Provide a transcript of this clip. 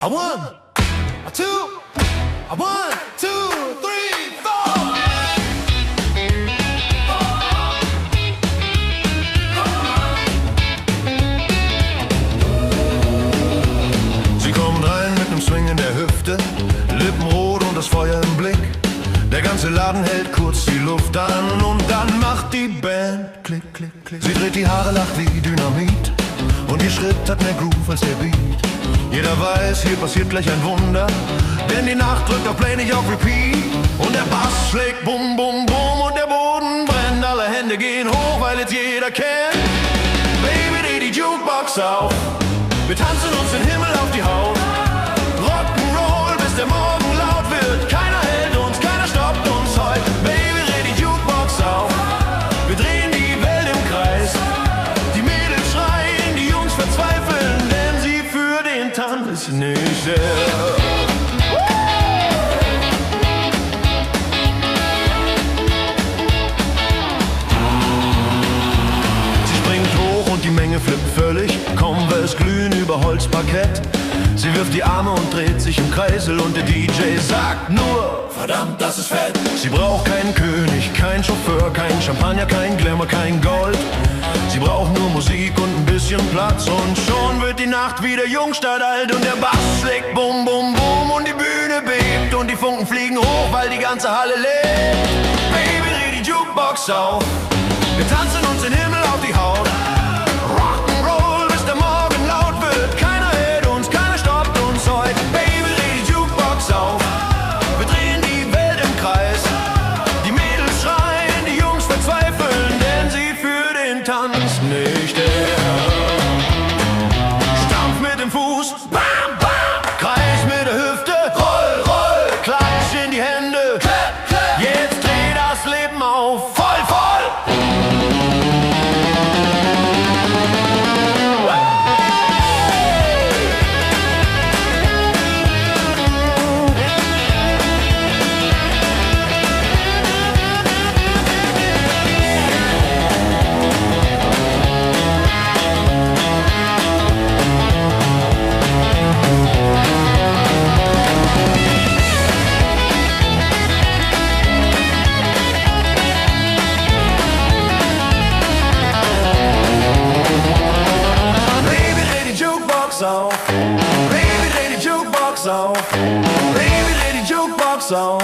A one, a two, a one, two, three, four. Sie kommt rein mit nem Swing in der Hüfte, Lippenrot und das Feuer im Blick. Der ganze Laden hält kurz die Luft an und dann macht die Band klick, klick, klick. Sie dreht die Haare, lacht wie Dynamit und ihr Schritt hat mehr Groove als der Beat. Jeder weiß, hier passiert gleich ein Wunder, denn die Nacht drückt auf Play, nicht auf Repeat. Und der Bass schlägt bum, bum, bum und der Boden brennt. Alle Hände gehen hoch, weil jetzt jeder kennt. Baby, dreh die Jukebox auf, wir tanzen uns den Himmel auf die Haut. Rock'n'Roll, bis der Morgen laut wird. Keiner hält uns, keiner stoppt uns heute. Baby, dreh die Jukebox auf, wir drehen die Welt im Kreis. Die Mädels schreien, die Jungs verzweifeln, denn sie für den Tanz nicht der. Die Menge flippt völlig, Converse glühen über Holzparkett. Sie wirft die Arme und dreht sich im Kreisel und der DJ sagt nur: Verdammt, das ist fett. Sie braucht keinen König, keinen Chauffeur, kein Champagner, kein Glamour, kein Gold. Sie braucht nur Musik und ein bisschen Platz und schon wird die Nacht wieder jung statt alt. Und der Bass schlägt bum, bum, bum und die Bühne bebt und die Funken fliegen hoch, weil die ganze Halle lebt. Baby, dreh die Jukebox auf, wir tanzen uns den Himmel auf die Haut. Rock'n'Roll, bis der Morgen laut wird. Keiner hält uns, keiner stoppt uns heute. Baby, dreh die Jukebox auf, wir drehen die Welt im Kreis. Die Mädels schreien, die Jungs verzweifeln, denn sie für den Tanz nicht her. Stampf mit dem Fuß, bam, bam. Kreis mit der Hüfte, roll, roll. Klatsch in die Hände, clap, clap. Jetzt dreh das Leben auf, voll, voll. Auf. Baby, dreh die Jukebox auf, Baby, dreh die Jukebox auf.